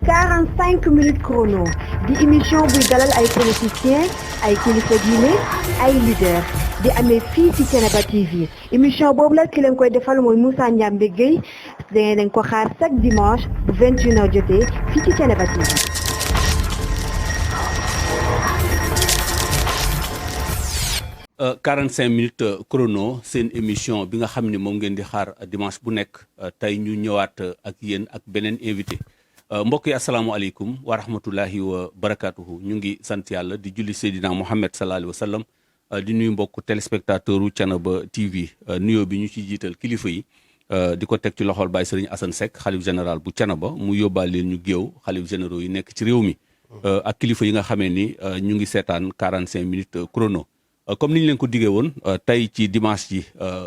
45 minutes chrono di émission buy dalal ay politiciens ay kilifa diine ay leader di amee fii ci Thiénaba TV émission boobu la ki leen koy defal mooy Moussa Ndiambe Gueye dangeen ko xaar chaque dimanche bu 21h jotee fii ci Thiénaba TV. 45 minutes chrono seen émission bi nga xam ne moom ngeen di xaar dimanche bu nekk tey ñu ñëwaat ak yéen ak beneen invité mbokk yi asalaamaaleykum wa rahmatullahi wa barakaatuhu ñu ngi sant yàlla di julli Seydina Mouhamed sallallahu alayhi wa sallam di nuyu mbokk téléspectateur u Thiénaba TV nuyoo bi ñu ci jiital kilifa yi di ko teg ci loxol Baye Serigne Assane Seck xalif général bu Thiénaba mu yóbbaale leen ñu géew xalif généraux yi nekk ci réew mi ak kilifa yi nga xamee ni ñu ngi seetaan 45 minutes chrono. Comme ni ñu leen ko diggee woon tey ci dimanche ji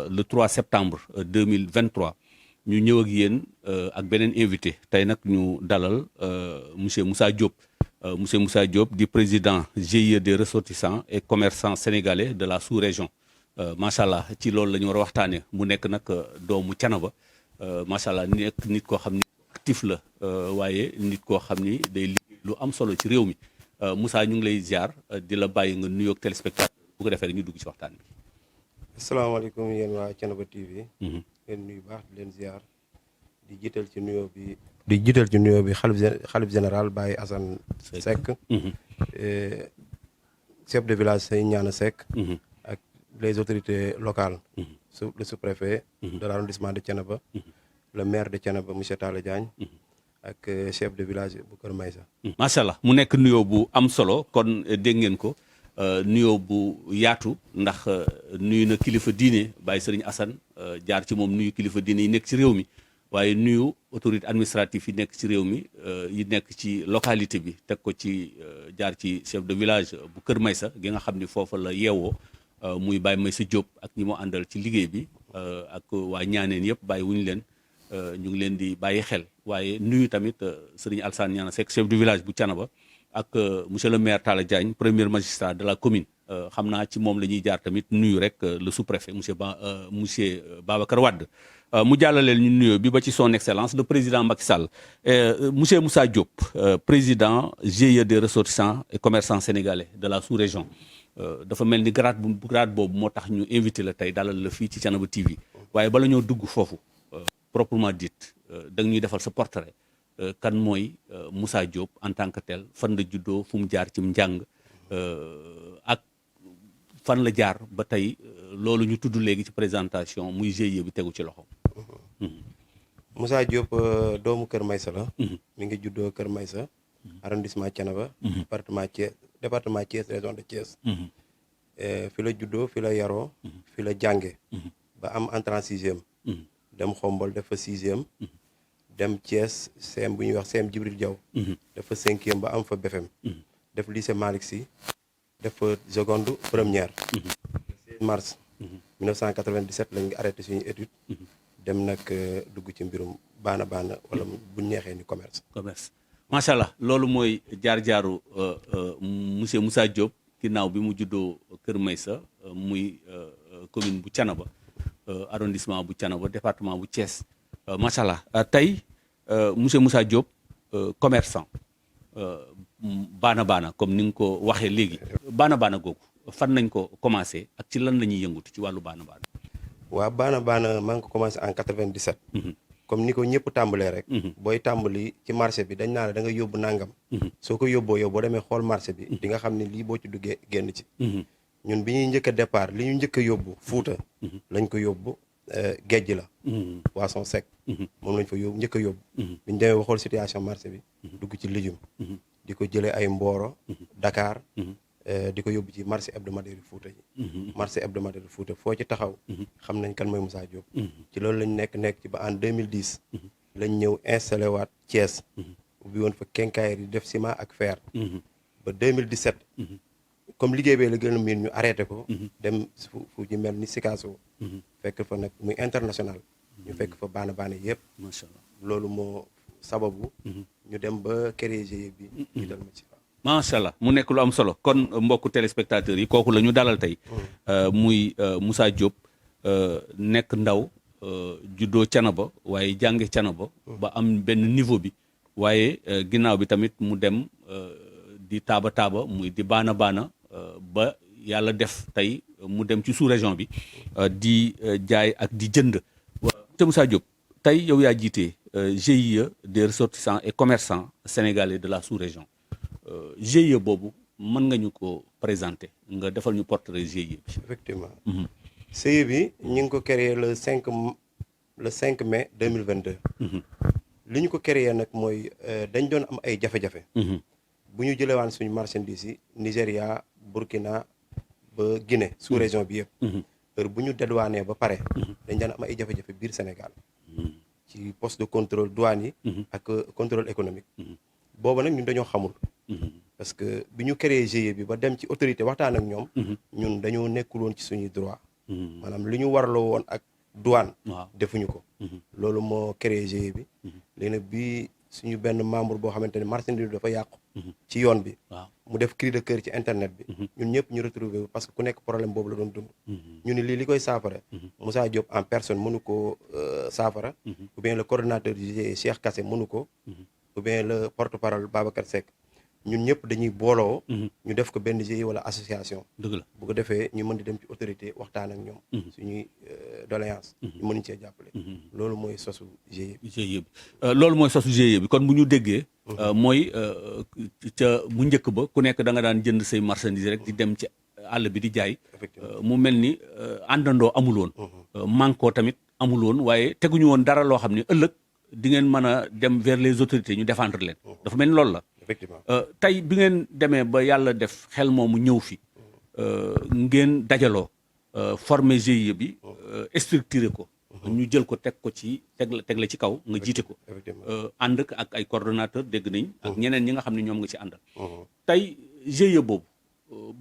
le 3 septembre 2023 ñu ñëw ak yéen ak beneen invité tey nag ñu dalal monsieur Moussa Diop monsieur Moussa Diop di président GIE des ressortissants et commerçants sénégalais de la sous-région macha allah ci loolu la ñu war a waxtaanee mu nekk nag doomu Thiénaba macha allah nekk nit koo xam ni actif la waaye nit koo xam ni day liggéey lu am solo ci réew mi Moussa ñu ngi lay ziar di la bàyyi nga nuyoog téléspectateur. bu ko defee rek ñu dugg ci waxtaan bi. asalaamaaleykum yéen waa Thiénaba TV. leen nuyu baax di leen ziar di jiital ci nuyoo bi. xalif général Baye Assane Seck. chef de village Sey Ñaana Seck. ak les autorités locales. le sous-préfet. de l'arrondissement de Thiénaba. le maire de Thiénaba monsieur Talla Diagne. ak chef de village bu Kër Maysa. macha allah mu nekk nuyoo bu am solo kon dégg ngeen ko. nuyoo bu yaatu ndax nuyu na kilifa diine Baye Serigne Assane jaar ci moom nuyu kilifa diine yi nekk ci réew mi waaye nuyu autorité administrative yi nekk ci réew mi yi nekk ci localité bi teg ko ci jaar ci chef de village bu Kër Maysa gi nga xam ni foofa la yeewoo muy Baye Maysa Diop ak ñi mu àndal ci liggéey bi ak waa ñaaneen yëpp bàyyi wuñu leen ñu ngi leen di bàyyi xel waaye nuyu tamit Serigne Alsane Niana Seck chef du village bu Thiénaba ak monsieur le maire Talla Diagne premier magistrat de la commune xam naa ci moom la ñuy jaar tamit nuyu rek le sous-préfet monsieur Babacar Wade mu jàllaleel ñu nuyoo bi ba ci son excellence le président Macky Sall monsieur Moussa Diop président GIE des ressortissants et commerçants sénégalais de la sous-région dafa mel ni grade boobu moo tax ñu invité la tey dalal la fii ci Thiénaba TV waaye bala ñoo dugg foofu proprement dit da nga ñuy defal sa portrait kan mooy Moussa Diop en tant que tel fan la juddoo fu mu jaar ci njàng ak fan la jaar ba tey loolu ñu tudd léegi ci présentation muy GIE bi tegu ci loxo. Moussa Diop doomu Kër Maysa la. mi ngi juddoo Kër Maysa. arrondissement Thiénaba. département Thiès région de Thiès. fi la juddoo fi la yaroo. fi la jànge ba am entrée en sixième. dem Xombol def fa sixième. dem Thiès CM bu ñuy wax CM Djibril Diaw. def fa cinquième ba am fa BFM. def lycée Malick Sy def fa seconde première. 16 mars 1997 lañ ngi arrêté suñu étude. dem nag dugg ci mbirum baana wala bu neexee ni commerce. macha allah loolu mooy jaar-jaaru monsieur Moussa Diop ginnaaw bi mu juddoo Kër Maysa muy commune bu Thiénaba arrondissement bu Thiénaba département bu Thiès. macha allah tey monsieur Moussa Diop commerçant baana comme ni nga ko waxee léegi baana googu fan nañ ko commencé ak ci lan la ñuy yëngutu ci wàllu baana. waaw baana maa ngi ko commencé en 97. comme ni ko ñëpp tàmbalee rek. booy tàmbali ci marché bi dañ naa la da nga yóbbu nangam. soo ko yóbboo yow boo demee xool marché bi di nga xam ne lii boo ci duggee génn ci. ñun bi ñuy njëkk a départ li ñu njëkk a yóbbu Fuuta lañ ko yóbbu. géej la poisson sec moom lañ fa yóbbu njëkk a yóbbu bi ñu demee ba xool situation marché bi dugg ci légume di ko jëlee ay Mboro Dakar di ko yóbbu ci marché hebdomadaire Fouta yi marché hebdomadaire Fouta foo ci taxaw xam nañ kan mooy Moussa Diop ci loolu lañ nekk ci ba en 2010 lañ ñëw installé waat Thiès ubbi woon fa quincaillerie yi def ciment ak fer ba 2017 comme liggéey bee la gën a miin ñu arrêté ko dem fu ci mel ni Sikasso fekk fa nag muy international ñu fekk fa baana yëpp macha allah loolu moo sababu ñu dem ba créer GIE bi ñu dal ma ci macha allah mu nekk lu am solo kon mbokku téléspectateurs yi kooku la ñu dalal tey muy Moussa Diop nekk ndaw juddoo Thiénaba waaye jànge Thiénaba ba am benn niveau bi waaye ginnaaw bi tamit mu dem di taaba muy di baana ba yàlla def tey mu dem ci sous-région bi di jaay ak di jënd. te Moussa Diop tey yow yaa jiite GIE des ressortissants et commerçants sénégalais de la sous-région GIE boobu mën nga ñu ko présenter nga defal ñu portrait GIE bi. effectivement. GIE bi ñu ngi ko créé le 5 mai 2022. li ñu ko créé nag mooy dañ doon am ay jafe-jafe. bu ñu jëlewaan suñu marchandise yi Nigéria Burkina ba Guinée sous région bi yëpp. heure bu ñu dédouané ba pare. dañ daan am ay jafe-jafe biir Sénégal. ci poste de contrôle douane yi. ak contrôle économique. booba nag ñun dañoo xamul. parce que bi ñu créé GIE bi ba dem ci autorité waxtaan ak ñoom. ñun dañoo nekkul woon ci suñuy droit. maanaam li ñu warloo woon ak douane. defuñu ko. loolu moo créé GIE bi. léegi nag bi suñu benn membre boo xamante ne marchandise dafa yàqu. ci yoon bi. mu def cri de cœur ci internet bi. ñun ñëpp ñu retrouvé wu parce que ku nekk problème boobu la doon dund. ñu ni lii li koy saafara. Moussa Diop en personne mënu ko saafara. ou bien le coordonnateur du GIE Cheikh Kassé mënu ko. ou bien le porte-parole Babacar Seck. ñun ñëpp dañuy booloo. ñu def ko benn GIE wala association. dëgg la bu ko defee ñu mën di dem ci autorité waxtaan ak ñoom. suñuy doléance ñu mën cee jàppale. loolu mooy sosu GIE bi. GIE bi loolu mooy sosu GIE bi kon bu ñu déggee. mooy ca bu njëkk ba ku nekk da nga daan jënd say marchandise rek di dem ci àll bi di jaay. mu mel ni àndandoo amul woon. manko tamit amul woon waaye teguñu woon dara loo xam ne ëllëg di ngeen mën a dem vers les autorités ñu défendre leen. dafa mel ni loolu la. effectivement tey bi ngeen demee ba yàlla def xel moomu ñëw fi ngeen dajaloo former GIE bi structuré ko. ñu jël ko teg ko ci teg la ci kaw nga jiite ko. ànd ak ay coordonnateur dégg nañ. ak ñeneen ñi nga xam ne ñoom nga ci àndal. tey GIE boobu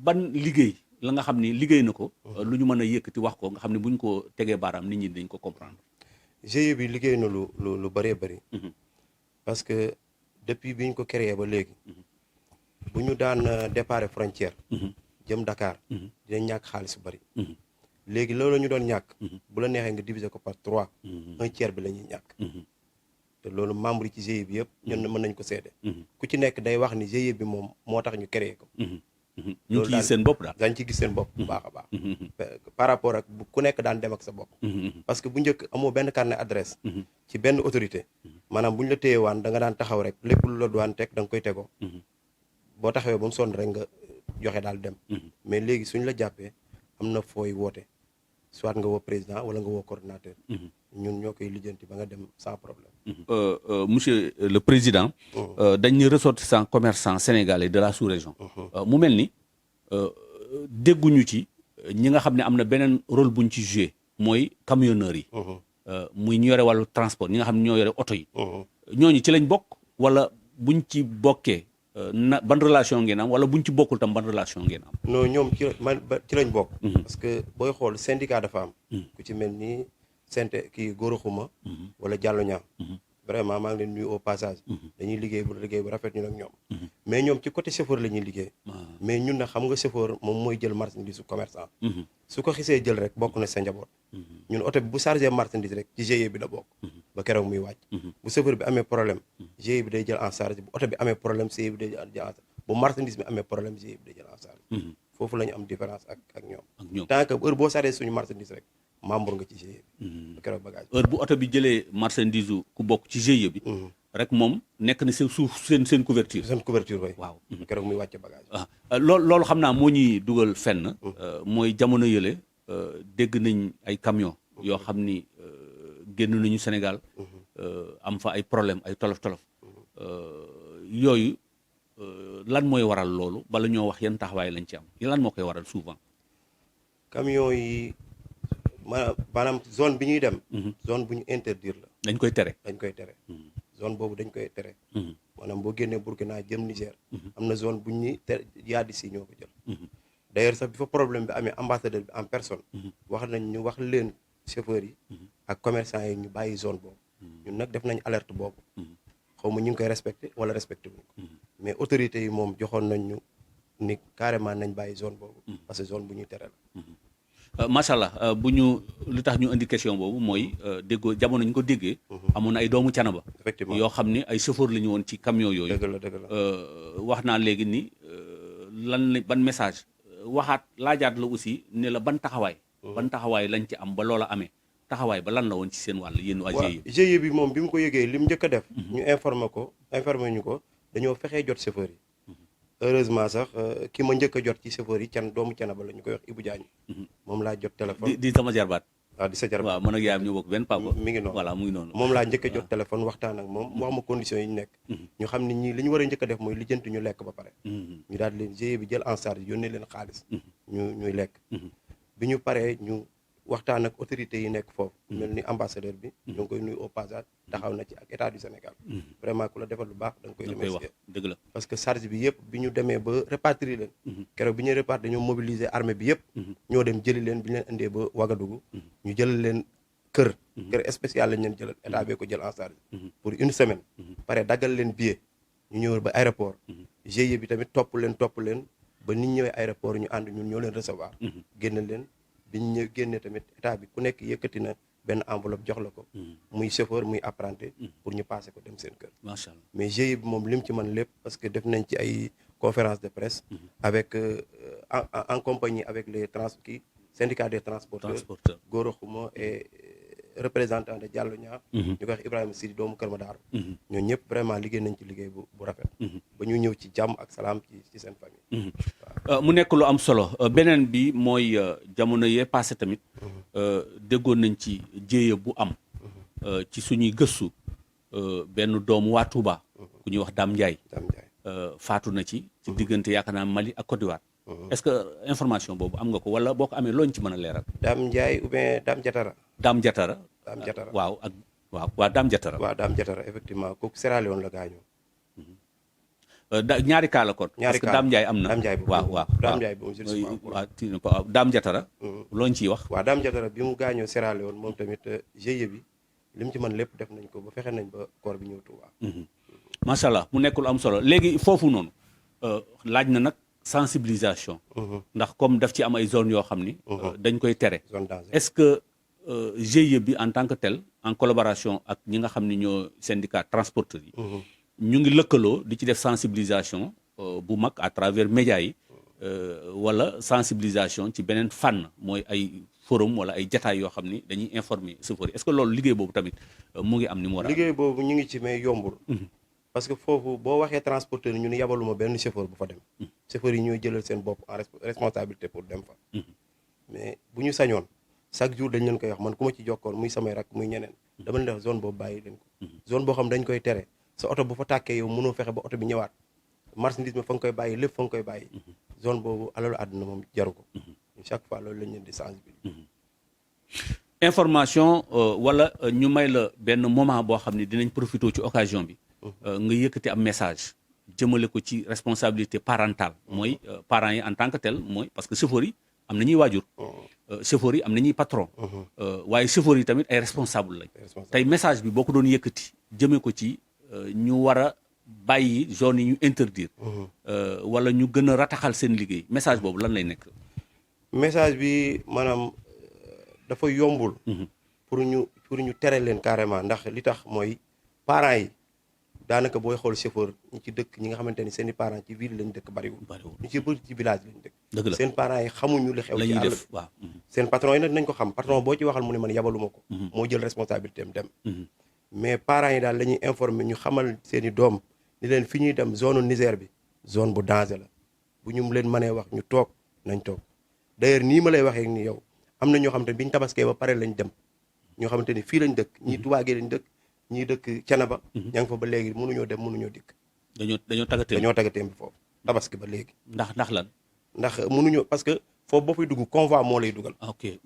ban liggéey la nga xam ni liggéey na ko. lu ñu mën a yëkkati wax ko nga xam ne bu ñu ko tegee baaraam nit ñi dañ ko comprendre. GIE bi liggéey na lu bëree bëri. parce que depuis bi ñu ko créé ba léegi. bu ñu daan départ frontière. jëm Dakar. dinañ ñàkk xaalis bu bëri. léegi loolu ñu doon ñàkk. bu la neexee nga diviser ko par 3. un tiers bi la ñuy ñàkk. te loolu membre yi ci GIE bi yëpp ñun mën nañ ko seede. ku ci nekk day wax ni GIE bi moom moo tax ñu créé ko. ñu ngi ciy gis seen bopp daal dañ ci gis seen bopp bu baax a baax. par rapport ak ku nekk daan dem ak sa bopp. parce que bu njëkk amoo benn carnet adresse. ci benn autorité. maanaam bu ñu la téyewaan da nga daan taxaw rek lépp lu la doon teg da nga koy tegoo. boo taxawee ba mu sonn rek nga joxe daal dem. mais léegi suñ la jàppee am na fooy woote. soit nga woo président wala nga woo coordonnateur. ñun ñoo koy lijjanti ba nga dem sans problème. monsieur le président. dañuy ressortissants commerçants sénégalais de la sous-région. mu mel ni dégguñu ci ñi nga xam ne am na beneen rôle buñ ci joué mooy camionneurs yi. muy ñu yore wàllu transport ñi nga xam ne ñoo yore oto yi. ñooñu ci lañ bokk wala buñ ci bokkee ban relation ngeen am wala buñ ci bokkul tam ban relation ngeen am. non ñoom ci lañ bokk. parce que booy xool syndicat dafa am. ku ci mel ni kii Gora Xuma wala Diallo Niang. vraiment maa ngi leen nuyu au passage. dañuy liggéey bu rafet ñu ak ñoom. mais ñoom ci côté chauffeur la ñuy liggéey. mais ñun nag xam nga chauffeur moom mooy jël marchandise su commerçant. su ko xisee jël rek bokk na sa njaboot. ñun oto bi bu chargé marchandise rek ci GIE bi la bokk. ba keroog muy wàcc. bu chauffeur bi amee problème GIE bi day jël en charge bu oto bi amee problème GIE bi day jël en charge bu marchandise bi amee problème GIE bi day jël en charge. foofu la ñu am différence ak ñoom. tant que heure boo chargé suñu marchandise rek membre nga ci GIE bi. ba keroog bagage heure bu oto bi jëlee marchandise ku bokk ci GIE bi. rek moom nekk na seen suuf seen couverture. seen couverture bay waaw keroog muy wàcce bagage. loolu xam naa moo ñuy dugal fenn. mooy jamono yële dégg nañ ay camion yoo xam ni génn nañu Sénégal. am fa ay problème ay tolof-tolof. yooyu lan mooy waral loolu bala ñoo wax yan taxawaay lañ ci am lan moo koy waral souvent. camion yi maanaam zone bi ñuy dem. zone bu ñu interdire la. dañ koy tere. zone boobu dañ koy tere. maanaam boo génnee Burkina jëm Niger. am na zone bu ñuy tere yaadi si ñoo ko jël. d'ailleurs sax bi fa problème bi amee ambassadeur bi en personne. wax nañ ñu wax leen chauffeurs yi. ak commerçant yi ñu bàyyi zone boobu. ñun nag def nañ alerte boobu. xaw ma ñu ngi koy respecté wala respecté wuñ ko. mais autorités yi moom joxoon nañ ñu ni carrément nañ bàyyi zone boobu. parce que zone bu ñuy tere la. macha allah bu ñu lu tax ñu indi question boobu mooy déggoo jamono ñu ko déggee. amoon na ay doomu Canaba. effectivement yoo xam ne ay chauffeur la ñu woon ci camion yooyu. dëgg la dëgg la. wax naa léegi ni ban message waxaat laajaat la aussi ne la ban taxawaay. ban taxawaay lañ ci am ba loola amee taxawaay ba lan la woon ci seen wàll yéen waa GIE. GIE bi moom bi mu ko yëgee li mu njëkk a def. ñu informer ñu ko dañoo fexee jot chauffeur yi. heureusement sax ki ma njëkk a jot ci chauffeur yi doomu Canaba la ñu koy wax Ibou Diagne. moom laa jot téléphone. di sama jarbaat. waaw di sa jarbaat waaw man ak yaayam ñu bokk benn papa. mi ngi noonu voilà mu ngi noonu. moom laa njëkk a jot téléphone waxtaan ak moom wax ma conditions yi ñu nekk. ñu xam ne ñii li ñu war a njëkk a def mooy lijjanti ñu lekk ba pare. ñu daal di leen GIE bi jël en charge yónnee leen xaalis. ñuy lekk. bi ñu paree ñu waxtaan ak autorités yi nekk foofu. mel ni ambassadeur bi. ñu ngi koy nuyu au passage taxaw na ci ak état du Sénégal. vraiment ku la defal lu baax da nga koy remercier. dëgg la parce que charge bi yëpp bi ñu demee ba répartir leen. keroog bi ñuy répartir dañoo mobiliser armée bi yëpp. ñoo dem jëli leen bi ñu leen indee ba Ouagadougou. ñu jël leen kër spécial lañ leen jëlal état bee ko jël en charge. pour une semaine. pare daggal leen billet ñu ñëw ba aéroport. GIE bi tamit topp leen ba nit ñëwee aéroport ñu ànd ñun ñoo leen recevoir. génne leen bi ñu ñëw génne tamit état bi ku nekk yëkkati na benn enveloppe jox la ko. muy chauffeur muy apprenti. pour ñu passer ko dem seen kër. macha allah mais GIE bi moom lim ci mën lépp parce que def nañ ci ay conférence de presse. avec en compagnie avec les syndicat des transporteurs. Goro Xumo et représentant de Diallo Niang. ñu koy wax Ibrahima Sidi doomu Kër Madar. ñoo ñëpp vraiment liggéey nañ ci liggéey bu rafet. ba ñu ñëw ci jàmm ak salaam ci seen famille. mu nekk lu am solo beneen bi mooy jamono yee passé tamit déggoon nañ ci jéeya bu am ci suñuy gëstu benn doomu waa Touba ku ñuy wax Dame Ndiaye faatu na ci diggante yaakaar naa Mali ak Côte d'Ivoire. est-ce que information boobu am nga ko wala boo ko amee looñ ci mën a leeral. Dame Ndiaye ou bien Dame Diatara. Dame Diatara. waaw Dame Diatara. waaw Dame Diatara effectivement kooku Sierra Leone la gaañoo. ñaari cas la kon. parce que Dame Ndiaye am na. Dame Ndiaye waaw Dame Ndiaye boobu je ne sais pas. waaw Dame Diatara. looñ ciy wax. waaw Dame Diatara bi mu gaañoo Sierra Leone moom tamit GIE bi li mu ci mën lépp def nañ ko ba fexe nañ ba corps bi ñëw Touba. macha allah mu nekk lu am solo léegi foofu noonu laaj na nag sensibilisation. ndax comme daf ci am ay zones yoo xam ni. dañ koy tere. zone danger est-ce que GIE bi en tant que tel en collaboration ak ñi nga xam ni ñoo syndicat transporteurs yi. ñu ngi lëkkaloo di ci def sensibilisation bu mag à travers médias yi wala sensibilisation ci beneen fànn mooy ay forum wala ay jataay yoo xam ni dañuy informer chauffeurs yi est-ce que loolu liggéey boobu tamit mu ngi am ni mu war a. liggéey boobu ñu ngi ci mais yombul. parce que foofu boo waxee transporteur ñu ne yabaluma benn chauffeur bu fa dem. chauffeur yi ñooy jëlal seen bopp en responsabilité pour dem fa. mais bu ñu sañoon chaque jour dañ leen koy wax man ku ma ci jokkoon muy samay rak muy ñeneen. dama leen def zone boobu bàyyi leen ko. zone boo xam dañ koy tere sa oto bu fa tàkkee yow mënoo fexe ba oto bi ñëwaat marchandise ma fa nga koy bàyyi lépp fa nga koy bàyyi. zone boobu alalu àdduna moom jaru ko. chaque fois loolu lañ leen di sensibiliser. information wala ñu may la benn moment boo xam ne dinañ profité ci occasion bi. nga yëkkati am message jëmale ko ci responsabilité parentale mooy parents yi en tant que tel mooy parce que chauffeurs yi am na ñuy waajur. chauffeurs yi am na ñuy patron. waaye chauffeurs yi tamit ay responsable lañ. tey message bi boo ko doon yëkkati jëmee ko ci ñu war a bàyyi zone yi ñu interdire. wala ñu gën a rataxal seen liggéey message boobu lan lay nekk. message bi maanaam dafa yombul. pour ñu tere leen carrément ndax li tax mooy parents yi. daanaka booy xool chauffeur ñi ci dëkk ñi nga xamante ni seen i parents ci ville lañ dëkk bariwul ñu ci bëri ci village lañ dëkk. dëgg la seen parents yi xamuñu li xew ci àll bi waaw. seen patron yi nag nañ ko xam patron boo ci waxal mu ne man yabaluma ko. moo jël responsabilité am dem. mais parents yi daal la ñuy informer ñu xamal seen i doom ni leen fi ñuy dem zone Niger bi zone bu danger la bu ñu leen mënee wax ñu toog nañ toog d'ailleurs nii ma lay waxee ni yow am na ñoo xamante ni biñ tabaskee ba pare lañ dem ñoo xamante ni fii lañ dëkk ñii tubaagee lañ dëkk ñii dëkk Canaba. ña ngi fa ba léegi mënuñoo dem mënuñoo dikk. dañoo tagateem bi foofu tabaski ba léegi. ndax lan. ndax mënuñoo parce que foofu boo fay dugg convoi moo lay dugal. ok.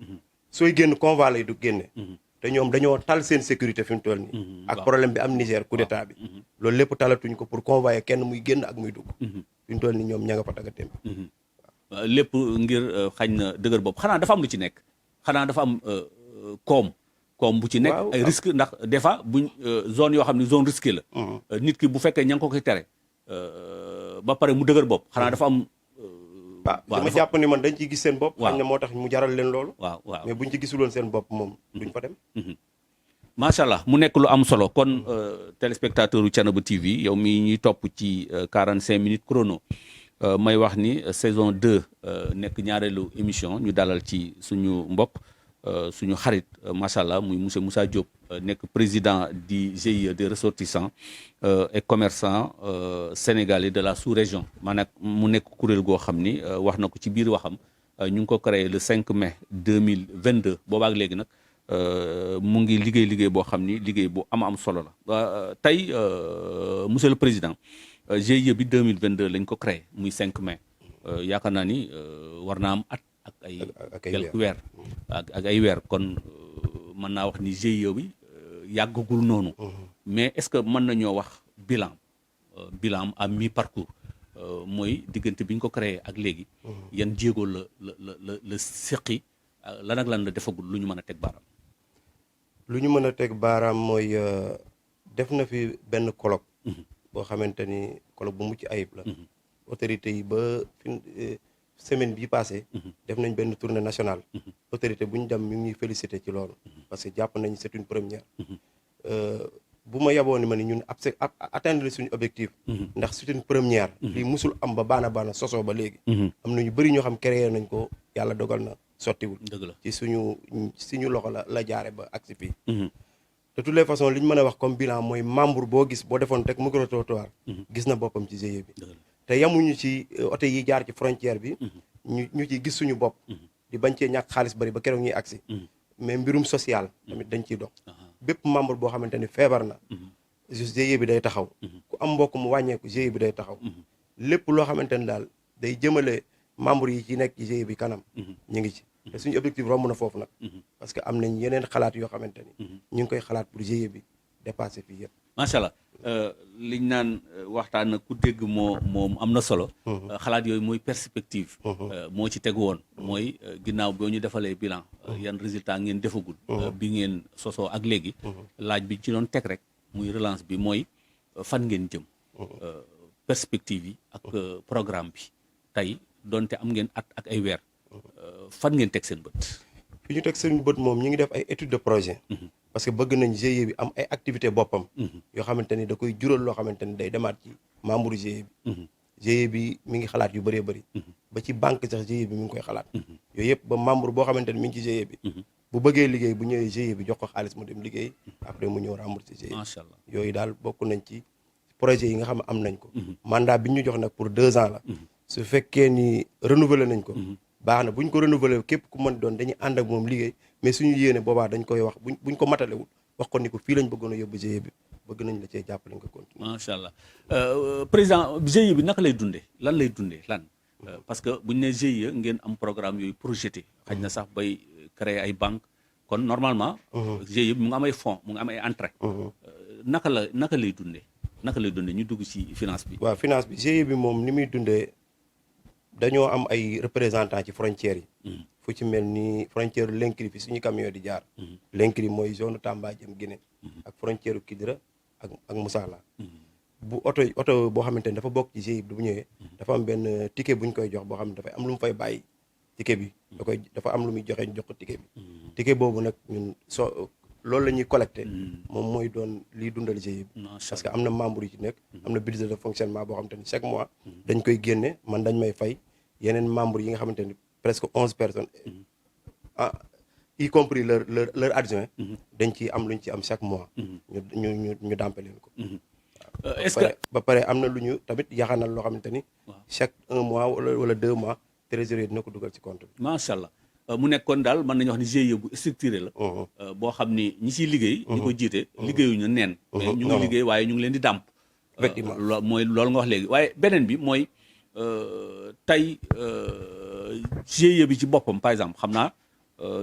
sooy génn convoi lay génne. te ñoom dañoo tal seen sécurité fi mu toll nii. ak problème bi am Niger coup d'état bi. loolu lépp talatuñ ko pour convoyer kenn muy génn ak muy dugg. fi mu toll nii ñoom ña nga fa tagateem bi. lépp ngir xañ na dëgër bopp xanaa dafa am lu ci nekk xanaa dafa am koom bu ci nekk ay risque ndax des fois buñ zone yoo xam ne zone risquée la nit ki bu fekkee ña ngi ko koy tere ba pare mu dëgër bopp xanaa dafa am dama jàpp ni man dañ ciy gis seen bopp. waaw xañ na moo tax mu jaral leen loolu. waaw mais buñ ci gisuloon seen bopp moom duñ fa dem. macha allah mu nekk lu am solo kon téléspectateur u Thiénaba TV yow mi ñuy topp ci 45 minutes chrono may wax ni saison 2 nekk ñaareelu émission ñu dalal ci suñu mbokk suñu xarit macha allah muy monsieur Moussa Diop nekk président du GIE des ressortissants et commerçants sénégalais de la sous-région maanaam mu nekk kuréel goo xam ni wax na ko ci biir waxam ñu ngi ko créé le 5 mai 2022 boobaak léegi nag. mu ngi liggéey boo xam ni liggéey bu am solo la tey monsieur le président GIE bi 2022 lañ ko créé muy 5 mai yaakaar naa ni war naa am at ak ay quelques weer ak ay weer kon mën naa wax ni GIE bi yàggagul noonu mais est-ce que mën nañoo wax bilan à mi-parcours mooy diggante bi ñu ko créé ak léegi yan jéego la seqi lan ak lan la defagul lu ñu mën a teg baaraam. lu ñu mën a teg baaraam mooy def na fi benn colloque boo xamante ni colloque bu mucc ayib la autorité yi ba semaine bii passé def nañ benn tournée nationale autorité bu ñu dem ñu ngi ñuy félicité ci loolu parce que jàpp nañ c'est une première bu ma yaboo ni ma ni ñun atteindre suñu objectif ndax c'est une première lii musul am ba baana sosoo ba léegi am na ñu bëri ñoo xam créé nañ ko yàlla dogal na sottiwul ci suñu loxo la jaare ba agsi fii de toutes les façons li ñu mën a wax comme bilan mooy membre boo gis boo defoon rek micro-trottoir gis na boppam ci GIE bi te yamuñu ci oto yi jaar ci frontière bi ñu ci gis suñu bopp di bañ cee ñàkk xaalis bari ba keroog ñuy agsi mais mbirum social tamit dañ ciy dox bépp membre boo xamante ni feebar na GIE bi day taxaw ku am mbokk mu wàññeeku GIE bi day taxaw lépp loo xamante ni daal day jëmale membre yi ci nekk ci GIE bi kanam ñu ngi ci te suñu objectif romb na foofu nag parce que am nañ yeneen xalaat yoo xamante ni ñu ngi koy xalaat pour GIE bi dépasser fii yëpp macha allah liñ naan waxtaan na ku dégg moo am na solo xalaat yooyu mooy perspective moo ci tegu woon mooy ginnaaw boo ñu defalee bilan yan résultat ngeen defagul bi ngeen sosoo ak léegi laaj bi ci doon teg rek muy relance bi mooy fan ngeen jëm perspective yi ak programme bi tey donte am ngeen at ak ay weer fan ngeen teg seen bët fi ñu teg seen bët moom ñu ngi def ay étude de projet parce que bëgg nañ GIE bi am ay activité boppam yoo xamante ni da koy jural loo xamante ni day demaat ci membre GIE bi GIE bi mi ngi xalaat yu bëree bëri ba ci banque sax GIE bi mi ngi koy xalaat yooyu yëpp ba membre boo xamante ni mi ngi ci GIE bi bu bëggee liggéey bu ñëwee GIE bi jox ko xaalis mu dem liggéey après mu ñëw rembourser GIE macha allah yooyu daal bokk nañ ci projet yi nga xam ne am nañ ko mandat bi ñu jox nag pour 2 ans la su fekkee ni renouveler nañ ko baax na bu ñu ko renouveler képp ku mën doon dañuy ànd ak moom liggéey mais suñu yéene boobaa dañ koy wax buñ ko matalewul wax ko ni ko fii lañ bëggoon a yóbbu GIE bi bëgg nañ la cee jàppale nga continuer. macha allah président GIE bi naka lay dundee lan lay dundee lan parce que buñ ne GIE ngeen am programme yooyu projeté xaj na sax bay créer ay banque kon normalement GIE bi mu ngi am ay fonds mu ngi am ay entrée naka lay dundee ñu dugg ci finance bi. waaw finance bi GIE bi moom ni muy dundee dañoo am ay représentants ci frontières yi fu ci mel ni frontière Linkri fi suñu camion di jaar Linkri mooy zone Tamba jëm Guinée ak frontière Kidira ak Moussala bu oto boo xamante ni dafa bokk ci GIE bi bu ñëwee dafa am benn ticket bu ñu koy jox boo xam ne dafay am lu mu fay bàyyi ticket bi dafa am lu muy joxe ñu jox ko ticket bi ticket boobu nag ñun loolu la ñuy collecté moom mooy doon liy dundal GIE bi parce que am na membre yu ci nekk am na budget de fonctionnement boo xamante ni chaque mois dañ koy génne man dañ may fay yeneen membres yi nga xamante ni presque 11 personnes y compris leur adjoint dañ ci am luñ ci am chaque mois ñu dàmpe leen ko est-ce que ba pare am na lu ñu tamit yaxanal loo xamante ni chaque 1 mois wala 2 mois trésorier dina ko dugal ci compte bi macha allah mu nekkoon daal mën nañu wax ni GIE bu structuré la boo xam ni ñi ciy liggéey ñi ko jiite liggéeyuñu neen mais ñu ngi liggéey waaye ñu ngi leen di dàmp effectivement mooy loolu nga wax léegi waaye beneen bi mooy tey GIE bi ci boppam par exemple xam naa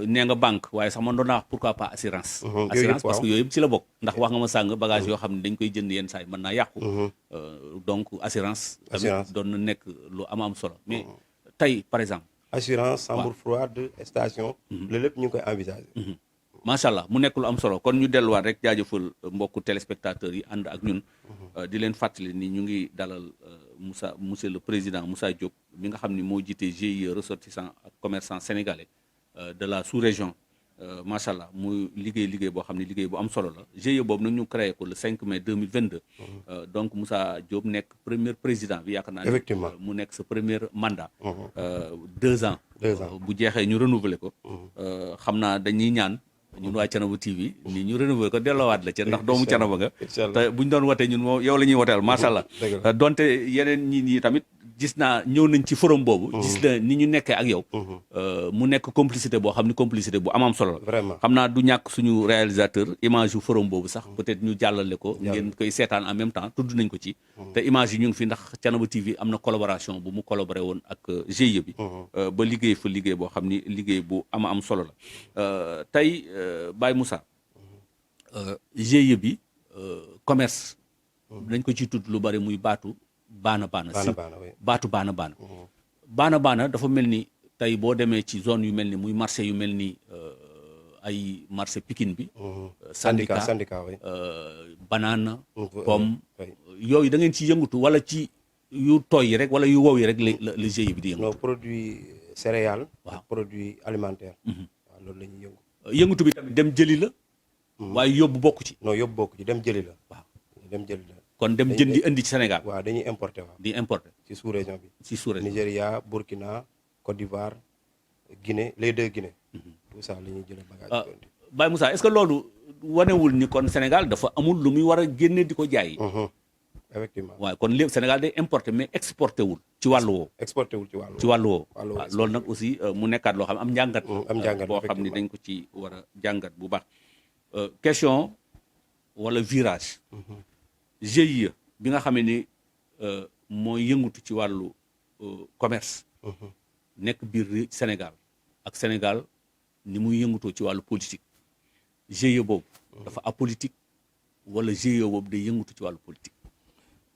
nee nga banque waaye sax man doon naa wax pourquoi pas assurance parce que yooyu yëpp ci la bokk ndax wax nga ma sàng bagage yoo xam ne dañ koy jënd yenn saa yi mën naa yàqu donc assurance tamit doon na nekk lu am solo mais tey par exemple assurance chambre froide station loolu lépp ñu ngi koy envisager macha allah mu nekk lu am solo kon ñu delluwaat rek jaajëfal mbokku téléspectateurs yi ànd ak ñun di leen fàttali ni ñu ngi dalal monsieur le président Moussa Diop mi nga xam ni moo jiite GIE ressortissants ak commerçants sénégalais de la sous-région macha allah muy liggéey boo xam ne liggéey bu am solo la GIE boobu nag ñu créé ko le 5 mai 2022. Donc Moussa Diop nekk premier président bi yaakaar naa ne effectivement mu nekk sa premier mandat. 2 ans. 2 ans bu jeexee ñu renouveler ko. xam naa dañuy ñaan. ñun waa Thiénaba TV ni ñu renouveler ko delloowaat la ca ndax doomu Thiénaba nga te buñ doon watee ñun moom yow la ñuy woteel macha allah donte yeneen ñi tamit gis naa ñëw nañ ci forum boobu gis na ni ñu nekkee ak yow mu nekk complicité boo xam ni complicité bu am solo la vraiment xam naa du ñàkk suñu réalisateur image yu forum boobu sax peut-être ñu jàllale ko ngeen koy seetaan en même temps tudd nañ ko ci te image yi ñu ngi fi ndax Thiénaba TV am na collaboration bu mu collaboré woon ak GIE bi ba liggéey fa liggéey boo xam ni liggéey bu am solo la tey Baye Moussa GIE bi commerce dañ ko ciy tudd lu bari muy baatu baana dafa mel ni tey boo demee ci zone yu mel ni muy marché yu mel ni ay marché Pikine bi syndicat banana pomme yooyu da ngeen ci yëngatu wala ci yu tooy yi rek wala yu wow yi rek la GIE bi di yëngatu. non produit céréales waaw produit alimentaire waaw loolu la ñuy yëngatu bi tamit dem jëli la waaye yóbbu bokku ci non yóbbu bokku ci dem jëli la waaw dem jëli la kon dem jëndi indi ci Sénégal waaw dañuy importer waaw di importer ci sous-région bi ci sous-région Nigéria Burkina Côte d'Ivoire Guinée les 2 Guinée tout ça la ñuy jëlee bagage Baye Moussa est-ce que loolu wanewul ni kon Sénégal dafa amul lu muy war a génne di ko jaay effectivement waaw kon lépp Sénégal day importer mais exporté wul ci wàllu woowu exporté wul ci wàllu woowu waaw loolu nag aussi mu nekkaat loo xam am njàngat boo xam ni dañ ko ci war a jàngat bu baax question wala virage GIE bi nga xam ni mooy yëngatu ci wàllu commerce nekk biir Sénégal ak Sénégal ni muy yëngutoo ci wàllu politique GIE boobu dafa apolitique wala GIE boobu day yëngatu ci wàllu politique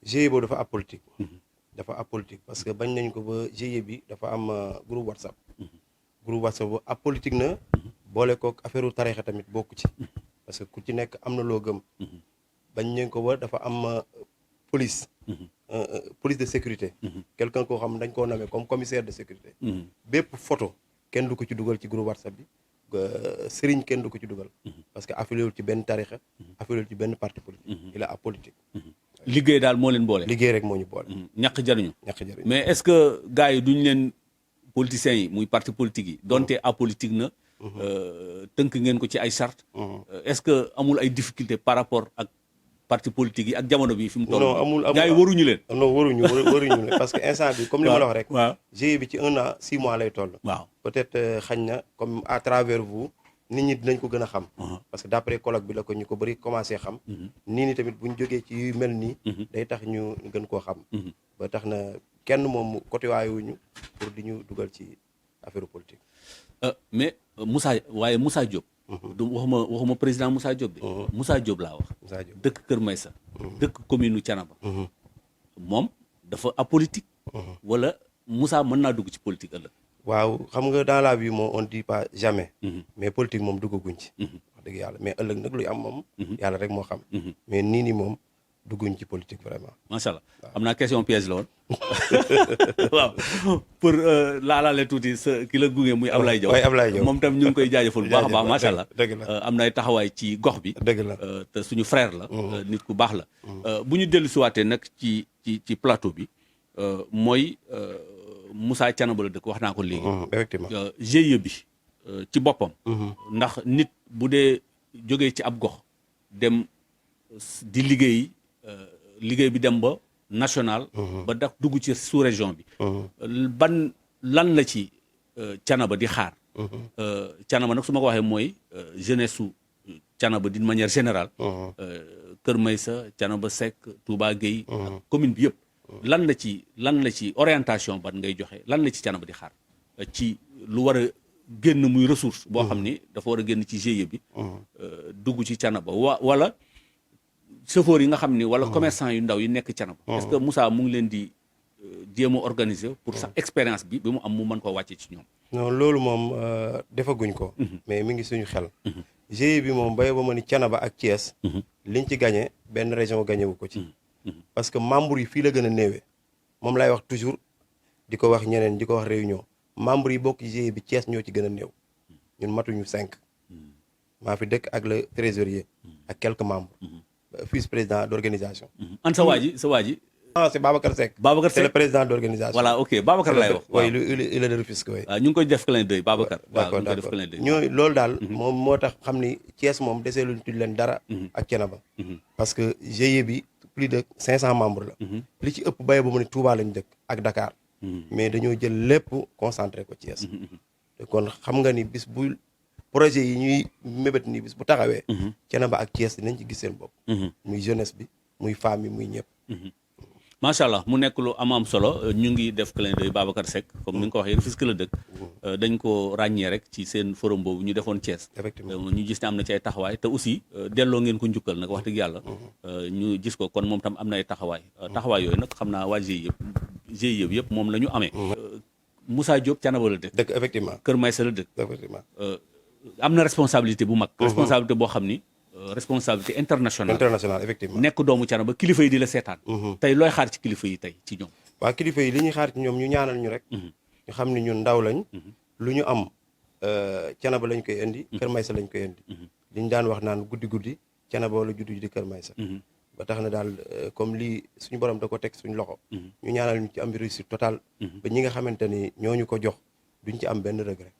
GIE boobu dafa apolitique dafa apolitique parce que bañ nañ ko ba GIE bi dafa am groupe WhatsApp bu apolitique na boole kook affaire tarixa tamit bokku ci parce que ku ci nekk am na loo gëm bañ nañ ko ba dafa am police police de sécurité quelqu'un koo xam dañ koo namee comme commissaire de sécurité bépp photo kenn du ko ci dugal ci groupe WhatsApp bi sëriñ kenn du ko ci dugal parce que affilié wul ci benn tarixa affilié wul ci benn parti politique il est apolitique liggéey daal moo leen boole liggéey rek moo ñu boole ñàkk jariñu mais est-ce que gars yi duñ leen politiciens yi muy parti politique yi donte apolitique na tënk ngeen ko ci ay charte est-ce que amul ay difficulté par rapport ak parti politique yi ak jamono bi fi mu toll amul gars yi waruñu leen non waruñu leen parce que instant bi comme li ma la wax rek waaw GIE bi ci 1 an 6 mois lay toll waaw peut-être xañ na comme à travers vous nit ñi dinañ ko gën a xam parce que d'après colloque bi la ko ñu ko bëri commencé xam nii ni tamit bu ñu jógee ci yu mel nii day tax ñu gën koo xam ba tax na kenn moom côté waayuñu pour di ñu dugal ci affaire politique mais Moussa Diop du waxuma président Moussa Diop de Moussa Diop laa wax Moussa Diop dëkk Kër Maysa dëkk commune u Thiénaba moom dafa apolitique wala Moussa mën naa dugg ci politique ëllëg waaw xam nga dans la vie moom on dit pas jamais mais politique moom duggaguñ ci wax dëgg yàlla mais ëllëg nag luy am moom yàlla rek moo xam mais nii ni moom dugguñ ci politique vraiment macha allah am naa question piège la woon waaw pour laalaale tuuti sa ki la gunge muy Ablaye Diaw moom tam ñu ngi koy jaajëfal bu baax a baax macha allah am na ay taxawaay ci gox bi dëgg la te suñu frère la nit ku baax la bu ñu dellu siwaatee nag ci plateau bi mooy Moussa Thiénaba la dëkk wax naa ko léegi effectivement GIE bi ci boppam ndax nit bu dee jógee ci ab gox dem di liggéey bi dem ba national ba dax dugg ci sous-région bi lan la ci Thiénaba di xaar Thiénaba nag su ma ko waxee mooy jeunesse su Thiénaba d'une manière générale Kër Maysa Thiénaba Seck Touba Gueye ak commune bi yëpp lan la ci orientation ban ngay joxe lan la ci Thiénaba di xaar ci lu war a génn muy ressource boo xam ni dafa war a génn ci GIE bi dugg ci Thiénaba wala chauffeur yi nga xam ni wala commerçant yu ndaw yi nekk Thiénaba est-ce que Moussa mu ngi leen di jéem a organiser pour sax expérience bi mu am mu mën koo wàcce ci ñoom non loolu moom defaguñ ko mais mi ngi suñu xel GIE bi moom bay ba ma ni Thiénaba ak Thiès liñ ci gagné benn région gagné wu ko ci parce que membre yi fii la gën a néewee moom lay wax toujours di ko wax ñeneen di ko wax réunion membre yi bokk GIE bi Thiès ñoo ci gën a néew ñun matuñu 5 maa fi dëkk ak le trésorier ak quelques membres vice président d'organisation. an sa waa ji ah c'est Babacar Seck. Babacar c'est le Seck président d'organisation. voilà ok Babacar lay wax. oui il est de Rufisque oui. waaw ñu ngi koy def clin d'œil Babacar. d'accord ñu ngi koy def clin d'œil. ñooy loolu daal. moom moo tax xam ni Thiès moom desee luñ tudd leen dara. ak Thiénaba. parce que GIE bi plus de 500 membres la. li ci ëpp béy ba mu ne Touba lañ dëkk ak Dakar. mais dañoo jël lépp concentré ko Thiès. kon xam nga ni bis bu projet yi ñuy mébét nii bis bu taxawee. Thiénaba ak Thiès dinañ ci gis seen bopp. muy jeunesse bi muy femme yi muy ñëpp. macha allah mu nekk lu am solo ñu ngi def clin d'œil Babacar Seck comme ni nga ko waxee Rufisque la dëkk. dañ ko ràññee rek ci seen forum boobu ñu defoon Thiès. effectivement ñu gis ne am na ci ay taxawaay te aussi delloo ngeen ko njukkal nag wax dëgg yàlla. ñu gis ko kon moom tam am na ay taxawaay. taxawaay yooyu nag xam naa waa GIE yëpp moom la ñu amee. Moussa Diop Thiénaba la dëkk. effectivement Kër Maysa la dëkk. effectivement am na responsabilité bu mag. responsabilité boo xam ni. responsabilité internationale effectivement. nekk doomu Thiénaba kilifa yi di la seetaan. tey looy xaar ci kilifa yi tey ci ñoom. waa kilifa yi li ñuy xaar ci ñoom ñu ñaanal ñu rek. ñu xam ni ñun ndaw lañ. lu ñu am Thiénaba lañ koy indi. Kër Maysa lañ koy indi. li ñu daan wax naan guddi Thiénaba wala juddu di Kër Maysa. ba tax na daal comme lii suñu borom da ko teg suñu loxo. ñu ñaanal ñu ci am réussite totale. ba ñi nga xamante ni ñooñu ko jox duñ ci am benn regret.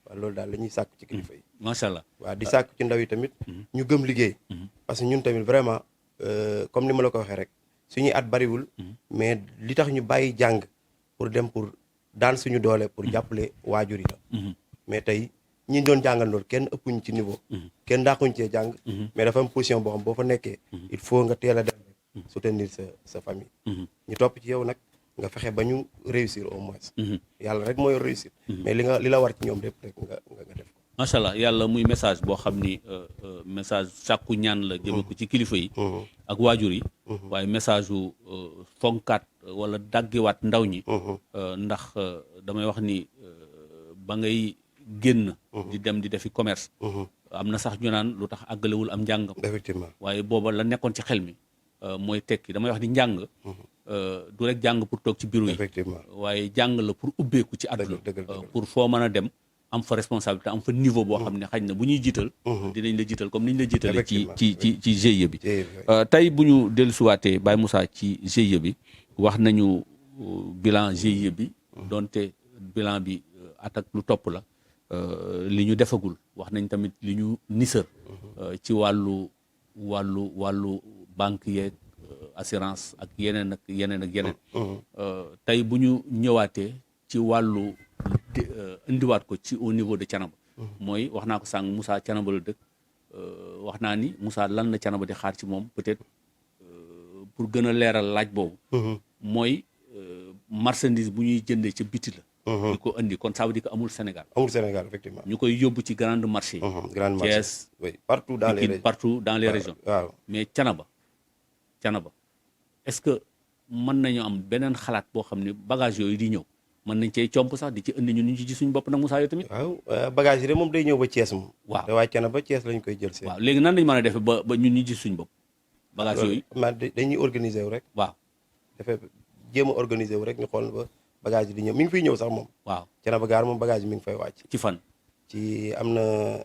waaw loolu daal la ñuy sàkk ci kilifa yi. macha allah waaw di sàkk ci ndaw yi tamit. ñu gëm liggéey. parce que ñun tamit vraiment comme ni ma la ko waxee rek suñuy at bariwul. mais li tax ñu bàyyi jàng pour dem pour daan suñu doole pour jàppale waajur yi la. mais tey ñi doon jàngal loolu kenn ëppuñ ci niveau. kenn daaxuñ cee jàng. mais dafa am position boo xam boo fa nekkee. il faut nga teel a dem rek soutenir sa famille. ñu topp ci yow nag nga fexe ba ñu réussir au moins. yàlla rek mooy réussir. mais li la war ci ñoom lépp rek nga def ko. macha allah yàlla muy message boo xam ni message sàkku ñaan la jëme ko ci kilifa yi. ak waajur yi. waaye message wu fonkaat wala daggiwaat ndaw ñi. ndax damay wax ni ba ngay génn. di dem di defi commerce. am na sax ñu naan lu tax àggalewul am njàngam. effectivement waaye booba la nekkoon ci xel mi mooy tekki damay wax ni njàng. du rek jàng pour toog ci bureau yi. effectivement waaye jàng la pour ubbeeku ci àdduna. pour foo mën a dem am fa responsabilité am fa niveau boo xam ne xaj na bu ñuy jiital. dinañ la jiital comme ni ñu la jiitalee. ci GIE bi. tey bu ñu dellusiwaatee Baye Moussa ci GIE bi wax nañu bilan GIE bi. donte bilan bi at ak lu topp la. li ñu defagul wax nañ tamit li ñu nisër. ci wàllu banque yeeg assurance ak yeneen. tey bu ñu ñëwaatee ci wàllu indiwaat ko ci au niveau de Thiénaba. mooy wax naa ko sànq Moussa Thiénaba la dëkk. wax naa ni Moussa lan la Thiénaba di xaar ci moom peut-être pour gën a leeral laaj boobu. mooy marchandise bu ñuy jëndee ca biti la. di ko indi kon ça veut dire que amul Sénégal. amul Sénégal effectivement. ñu koy yóbbu ci grande marché. grande marché Thiès oui partout dans les régions waaw mais Thiénaba est-ce que mën nañu am beneen xalaat boo xam ne bagage yooyu di ñëw mën nañ cee comp sax di ci indi ñu ci suñu bopp nag Moussa yow tamit. waaw bagage yi de moom day ñëw ba Thiès moom. waaw te waa Thiénaba Thiès lañ koy jël seen. waaw léegi nan lañ mën a defee ba ñun ñu ci suñu bopp. bagage yooyu dañuy organiser wu rek. waaw dafay jéem a organiser wu rek ñu xool ba bagage yi di ñëw mi ngi fiy ñëw sax moom. waaw Thiénaba gaar moom bagage yi mi ngi fay wàcc. ci fan. ci am na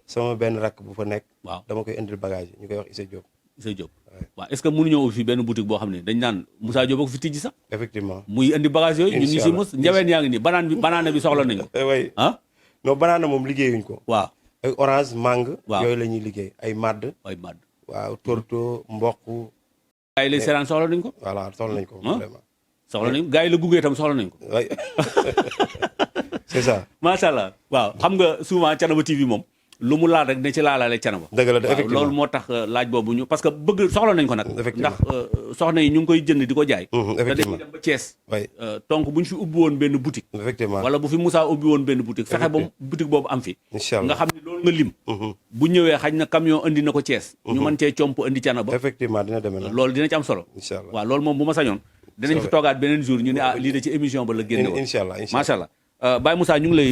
sama benn rakk bu fa nekk. waaw dama koy indil bagage yi ñu koy wax Issa Diop. Issa Diop waaw est-ce que mënuñoo ubbi fi benn boutique boo xam ne dañ naan Moussa Diop ak fi tijji sax. effectivement muy indi bagage yooyu. ñun ñu si mos njaween yaa ngi nii banaana bi soxla nañ ko. oui ah. non banaana moom liggéeyuñ ko. waaw ay orange mangue. waaw yooyu la ñuy liggéey ay madd. waaw torto mboq. gars yi lay seraan soxla nañ ko. voilà soxla nañ ko vraiment. soxla nañ ko gars yi la gunge itam soxla nañ ko. oui c'est ça. macha allah waaw xam nga souvent Thiénaba TV moom lu mu laal rek ne ci laalaale Thiénaba. dëgg la effectivement loolu moo tax laaj boobu ñu parce que bëgg soxla nañ ko nag. effectivement ndax soxna yi ñu ngi koy jënd di ko jaay. effectivement te dañuy dem ba Thiès. oui donc bu ñu fi ubbi woon benn boutique. effectivement wala bu fi Moussa ubbi woon benn boutique. fexe ba boutique boobu am fi. incha allah nga xam ne loolu nga lim. bu ñëwee xaj na camion andi na ko Thiès. ñu mën cee comp andi Thiénaba. effectivement dina demee noonu. loolu dina ci am solo. incha allah waaw loolu moom bu ma sañoon. dinañ fi toogaat beneen jour ñu ne lii de ci émission ba la génne woon. incha allah macha allah Baye Moussa ñu ngi lay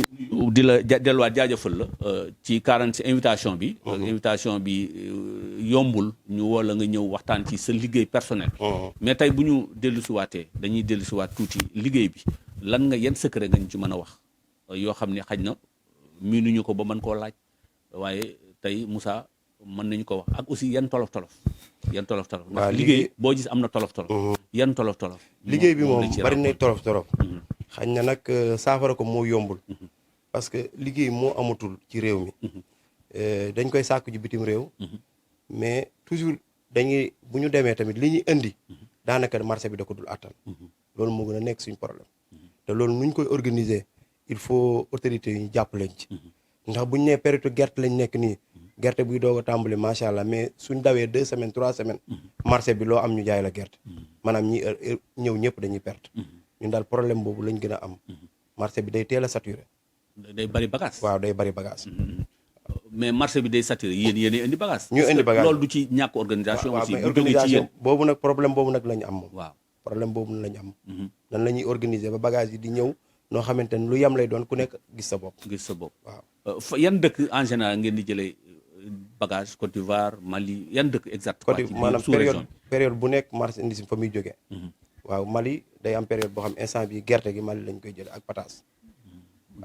di la delluwaat jaajëfal la ci 40 invitation bi. invitation bi yombul ñu woo la nga ñëw waxtaan ci sa liggéey personnel. mais tey bu ñu dellusiwaatee dañuy dellusiwaat tuuti liggéey bi lan nga yan secret nga ñu ci mën a wax yoo xam ne xaj na miinuñu ko ba mën koo laaj waaye tey Moussa mën nañu ko wax ak aussi yan tolof tolof. ndax liggéey boo gis am na tolof tolof. yan tolof tolof. liggéey bi moom bari na tolof tolof. xañ na nag saafara ko moo yombul parce que liggéey moo amatul ci réew mi dañ koy sàkku ji bitim réew mais toujours dañuy bu ñu demee tamit li ñuy indi daanaka marché bi da ko dul attan loolu moo gën a nekk suñu problème te loolu nuñ koy organiser il faut autorités yi ñu jàpp lañ ci ndax buñ nee période gerte lañ nekk nii gerte buy doog a tàmbali macha allah mais suñ dawee 2 semaines 3 semaines marché bi loo am ñu jaay la gerte maanaam ñi ñëw ñëpp dañuy perte ñun daal problème boobu lañ gën a am marché bi day teel a saturé. day bari bagage. waaw day bari bagage. mais marché bi day saturé yéen indi bagage. ñu indi bagage loolu du ci ñàkk organisation. waaw aussi mais bu jógee ci yéen boobu nag problème boobu nag la ñu am moom. waaw problème boobu la ñu am. nan la ñuy organiser ba bagage yi di ñëw noo xamante ne lu yem lay doon ku nekk gis sa bopp. waaw yan dëkk en général ngeen di jëlee bagage Côte d'Ivoire Mali yan dëkk exact. maanaam période bu nekk marchandise fa muy jógee. waaw Mali day am période boo xam instant bi gerte gi Mali lañ koy jëlee ak pataas.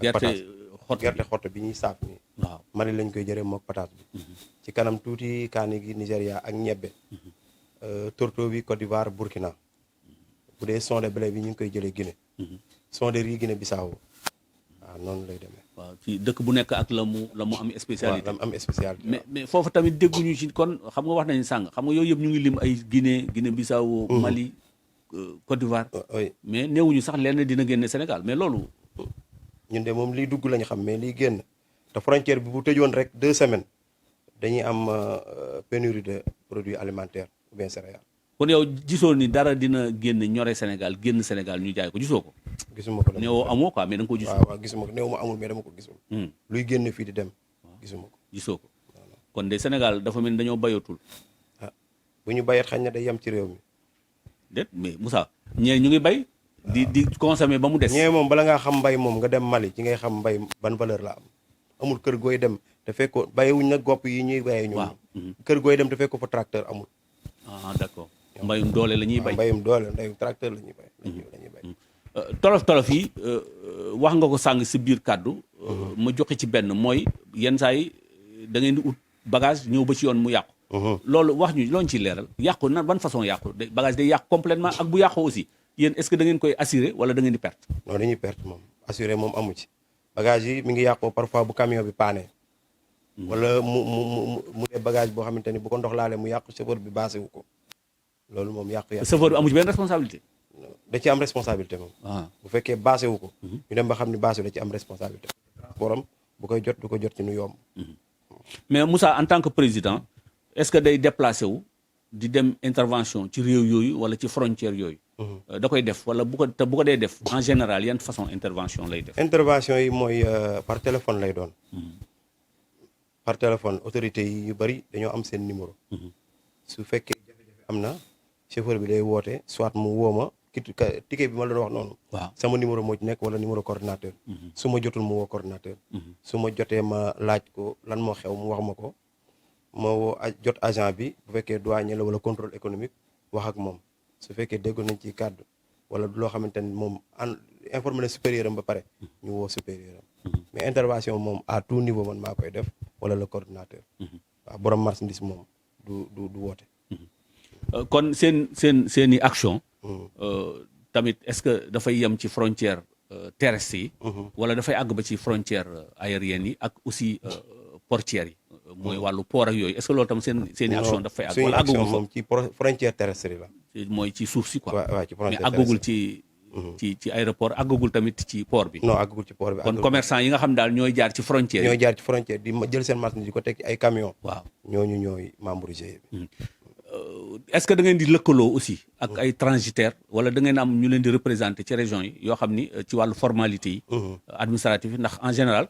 gerte xott bi ñuy saaf nii. waaw Mali lañ koy jëlee mook pataas bi. ci kanam tuuti kaani gi Nigéria ak ñebbe. torto bi Côte d'Ivoire Burkina. bu dee son de blé bi ñu ngi koy jëlee Guinée. son de riz Guinée Bissau. waaw noonu lay demee. waaw ci dëkk bu nekk ak la mu am spécialité. waaw la mu am spécialité. mais foofu tamit dégguñu ci kon xam nga wax nañu sàng xam nga yooyu yëpp ñu ngi lim ay Guinée Bissau Mali. Côte d'Ivoire. mais néewuñu sax lenn dina génne Sénégal mais loolu. ñun de moom liy dugg lañu xam mais liy génn te frontière bi bu tëjoon rek 2 semaines dañuy am pénurie de produits alimentaires ou bien céréales. kon yow gisoo ni dara dina génn ñore Sénégal génn Sénégal ñu jaay ko gisoo ko. gisuma ko de néewoo amoo quoi mais da nga ko gis. waaw gisuma ko néew ma amul mais dama ko gisul. luy génn fii di dem gisuma ko. gisoo ko kon de Sénégal dafa mel ni dañoo bayatul. bu ñu bayat xañ na day yem ci réew mi. déet mais Moussa ñee ñu ngi bay. di consommer ba mu des. ñee moom bala ngaa xam mbay moom nga dem Mali ci ngay xam mbay ban valeur la am amul kër gooy dem te fekkoo bayewuñ nag gopp yi ñuy bayee ñoom. kër gooy dem te fekkoo fa tracteur amul. d'accord mbayum doole la ñuy bay. mbayum doole mbayum tracteur la ñuy bay. tolof yi wax nga ko sàng si biir kàddu. ma joxe ci benn mooy yenn saa yi da ngeen di ut bagage ñëw ba ci yoon mu yàqu. loolu wax ñu looñ ciy leeral yàqu na ban façon yàqu bagage day yàqu complètement ak bu yàqu aussi yéen est-ce que da ngeen koy assurer wala da ngeen di perte. non dañuy perte moom assurer moom amu ci bagage yi mi ngi yàqoo parfois bu camion bi paane. wala mu dee bagage boo xamante ni bu ko ndox laalee mu yàqu chauffeur bi baase wu ko loolu moom yàqu. chauffeur bi amu ci benn responsabilité. da ci am responsabilité moom. bu fekkee baase wu ko. ñu dem ba xam ni baase da ci am responsabilité. borom bu koy jot du ko jot ci nu yomb. mais Moussa en tant que président. est-ce que day déplacé wu di dem intervention ci réew yooyu wala ci frontière yooyu. da koy def wala bu ko dee def en général yan façon intervention lay def. intervention yi mooy par téléphone lay doon. par téléphone autorités yi yu bari dañoo am seen numéro. su fekkee jafe-jafe am na chauffeur bi day woote soit mu woo ma ticket bi ma la doon wax noonu. waaw sama numéro moo ci nekk wala numéro coordinateur. su ma jotul mu woo coordinateur. su ma jotee ma laaj ko lan moo xew mu wax ma ko. moo jot agent bi bu fekkee douanier la wala contrôle économique wax ak moom su fekkee déggoon nañ ci kàddu wala loo xamante ni moom informé na supérieur am ba pare ñu woo supérieur am mais intervention moom à tout niveau man maa koy def wala le coordinateur. waaw borom marchandise moom du woote. kon seeni action. tamit est-ce que dafay yem ci frontière terrestre yi. wala dafay àgg ba ci frontière aérienne yi ak aussi portières yi. mooy wàllu port ak yooyu est-ce que loolu tam seeni action daf fay àgg wala àggagul moom ci frontière terrestre yi la. mooy ci suuf si quoi. waaw ci frontière mais àggagul ci aéroport àggagul tamit ci port bi. non àggagul ci port bi. kon commerçant yi nga xam daal ñooy jaar ci frontière yi. ñooy jaar ci frontière di jël seen marchandise di ko teg ci ay camions. waaw ñooñu ñooy membre GIE bi. est-ce que da ngeen di lëkkaloo aussi ak ay transitaires wala da ngeen am ñu leen di représenter ci région yi yoo xam ni ci wàllu formalité yi. administratif yi ndax en général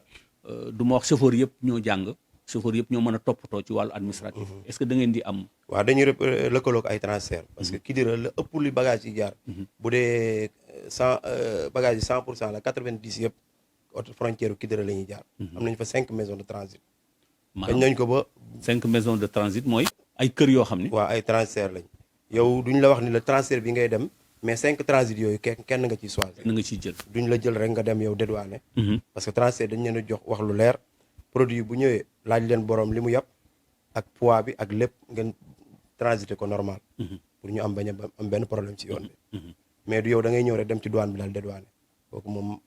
du ma wax chauffeur yëpp ñoo jàng. chauffeur yëpp ñoo mën a toppatoo ci wàllu administratif. est-ce que da ngeen di am. waaw dañuy lëkkaloo ak ay transfert parce que Kidira la ëpp li bagage yi jaar. bu dee 100 bagage yi 100% la 90 yëpp auto frontière u Kidira la ñuy jaar. am nañ fa 5 maisons de transit. maanaam dañ nañ ko ba 5 maisons de transit mooy ay kër yoo xam ni. waaw ay transfert lañ. yow duñ la wax ni la transfert bi ngay dem mais 5 transit yooyu kenn nga ciy choisir. na nga ciy jël. duñ la jël rek nga dem yow dédouané. parce que transfert dañ leen a jox wax lu leer produit bu ñëwee laaj leen borom li mu yàpp ak poids bi ak lépp ngeen transité ko normal. pour ñu am bañ a am benn problème ci yoon bi. mais du yow da ngay ñëw rek dem ci douane bi daal dédouané kooku moom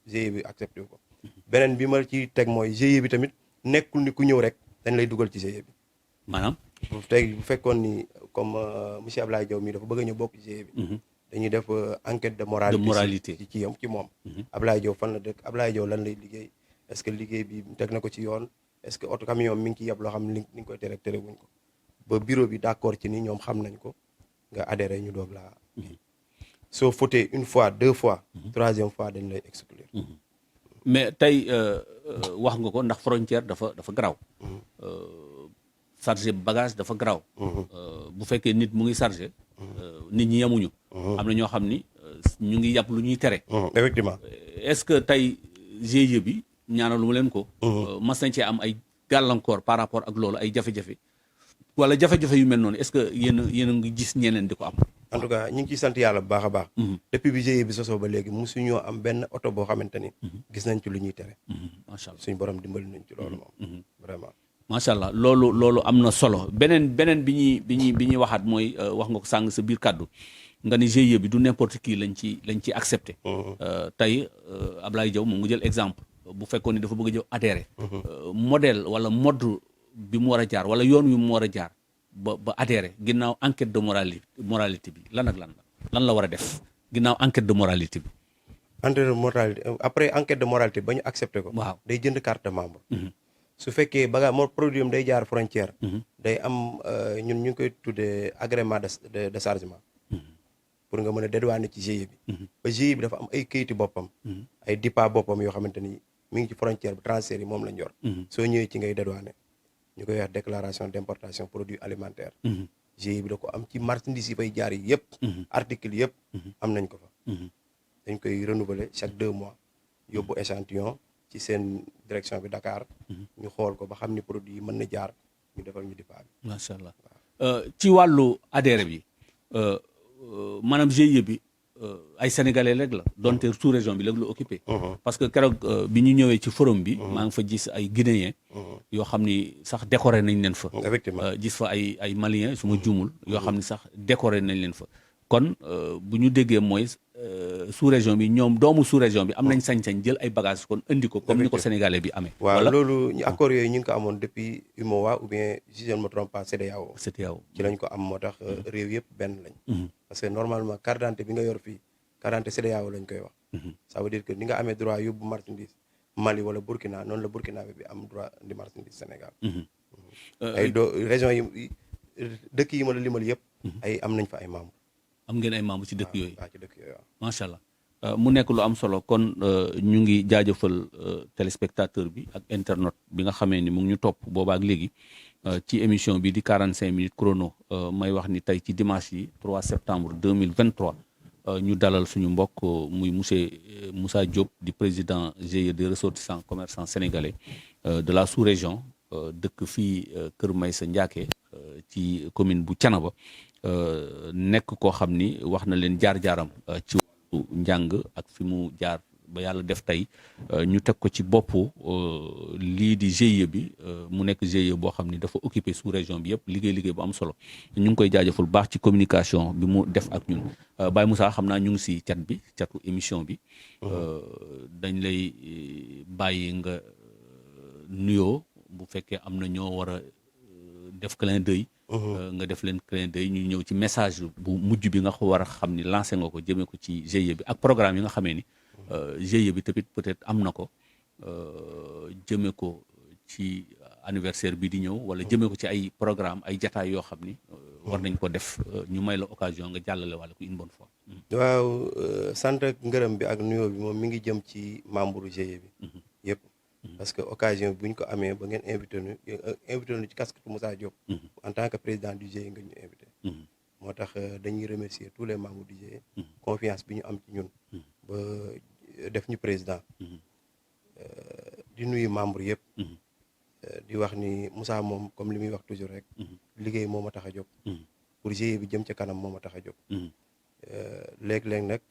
GIE bi accepté ko. beneen bi ma ci teg mooy GIE bi tamit nekkul ni ku ñëw rek dañ lay dugal ci GIE bi. maanaam. bu fekkoon ni comme monsieur Ablaye Diaw mii dafa bëgg a ñëw bokk GIE bi. dañuy def enquête de moralité ci moom. Ablaye Diaw fan la dëkk Ablaye Diaw lan lay liggéey est-ce que liggéey bi teg na ko ci yoon est-ce que auto camion mi ngi ci yeb loo xam ne li nga koy tere wuñ ko ba bureau bi d'accord ci ni ñoom xam nañ ko nga adhéré ñu doog laa. soo fautee une fois 2 fois. 3e fois dañ lay exclure. mais tey wax nga ko ndax frontière dafa garaaw. chargé bagage dafa garaaw. bu fekkee nit mu ngi chargé. nit ñi yemuñu. am na ñoo xam ni ñu ngi yàpp lu ñuy tere. effectivement. est-ce que tey GIE bi ñaanalu mu leen ko. mas nañ cee am ay gàllankoor par rapport ak loolu ay jafe-jafe. wala jafe-jafe yu mel noonu est-ce que yéen a ngi gis ñeneen di ko am. en tout cas ñu ngi ciy sant yàlla bu baax a baax. depuis bi GIE bi sosoo ba léegi mosuñoo am benn oto boo xamante ni. gis nañ ci lu ñuy tere. macha allah suñu borom dimbali nañ ci loolu moom. vraiment. macha allah loolu am na solo beneen bi ñuy waxaat mooy wax nga ko sàng sa biir kàddu nga ni GIE bi du n'importe qui lañ ci accepté. tey Ablaye Diaw moom nga jël exemple bu fekkoon ni dafa bëgg a jëw adhéré. modèle wala mode bi mu war a jaar wala yoon wi mu war a jaar ba adhéré ginnaaw enquête de moralité bi lan la war a def ginnaaw enquête de moralité bi. enquête de moralité après enquête de moralité ba ñu accepté ko. waaw day jënd carte de membre. su fekkee moo produit am day jaar frontière. day am ñun ñu ngi koy tuddee agrément de chargement. pour nga mën a dédouaner ci GIE bi. ba GIE bi dafa am ay kayiti boppam. ay DIPA boppam yoo xamante ni mi ngi ci frontière bi transfert yi moom lañ yor. soo ñëwee ci ngay dédouaner ñu koy wax déclaration d'importation produits alimentaires. GIE bi da ko am ci marchandise yi fay jaar yi yëpp. article yëpp. am nañ ko fa. dañ koy renouveler chaque 2 mois yóbbu échantillon ci seen direction bi Dakar. ñu xool ko ba xam ni produit yi mën na jaar ñu defal ñu DIPA bi. macha allah ci wàllu adhéré bi maanaam GIE bi ay sénégalais rek la donte sous région bi léegi la occupé. parce que keroog bi ñu ñëwee ci forum bi. maa ngi fa gis ay guinéens. yoo xam ni sax décoré nañ leen fa. effectivement gis fa ay maliens su ma juumul. yoo xam ni sax décoré nañ leen fa. kon bu ñu déggee mooy sous région bi ñoom doomu sous région bi am nañ sañ-sañ jël ay bagages kon indi ko comme ni ko sénégalais bi amee. waaw loolu ñu accords yooyu ñu ngi ko amoon depuis UMOA ou bien si je ne me trompe pas CEDEAO. ci lañ ko am moo tax réew yëpp benn lañ. parce que normalement carte d'identité bi nga yor fii carte d'identité CEDEAO lañ koy wax. ça veut dire que ni nga amee droit yóbbu marchandise Mali wala Burkina noonu la Burkina bi am droit di marchandise Sénégal. ay région yi dëkk yi ma la limal yëpp. ay am nañ fa ay membres. am ngeen ay membres ci dëkk yooyu. waaw ci dëkk yooyu waaw. macha allah mu nekk lu am solo kon ñu ngi jaajëfal téléspectateur bi ak internaute bi nga xamee ni mu ngi ñu topp boobaak léegi ci émission bi di 45 minutes chrono may wax ni tey ci dimanche yi 3 septembre 2023 ñu dalal suñu mbokk muy monsieur Moussa Diop di président GIE des ressortissants commerçants sénégalais de la sous-région dëkk fii Kër Maysa Ndiaké ci commune bu Thiénaba nekk koo xam ni wax na leen jaar-jaaram ci wàllu njàng ak fi mu jaar ba yàlla def tey ñu teg ko ci boppu lii di GIE bi mu nekk GIE boo xam ni dafa occupé sous région bi yëpp liggéey bu am solo ñu ngi koy jaajëful baax ci communication bi mu def ak ñun Baye Moussa xam naa ñu ngi si catu émission bi dañ lay bàyyi nga nuyoo bu fekkee am na ñoo war a def clin d'œil nga def leen clin d'œil ñu ñëw ci message bu mujj bi nga ko war a xam ni lancé nga ko jëmee ko ci GIE bi ak programme yi nga xamee ni GIE bi tamit peut-être am na ko jëmee ko ci anniversaire bi di ñëw wala jëmee ko ci ay programme ay jataay yoo xam ni war nañ ko def ñu may la occasion nga jàllale wala ko une bonne fois. waaw sant ak ngërëm bi ak nuyoo bi moom mi ngi jëm ci membre GIE bi yëpp. parce que occasion bu ñu ko amee ba ngeen invité nu ci casquette Moussa Diop. en tant que président du GIE nga ñu invité. moo tax dañuy remercier tous les membres du GIE. confiance bi ñu am ci ñun. ba def ñu président. di nuyu membre yëpp. di wax ni Moussa moom comme li muy wax toujours rek. liggéey moo ma tax a jóg. pour GIE bi jëm ca kanam moo ma tax a jóg. léeg-léeg nag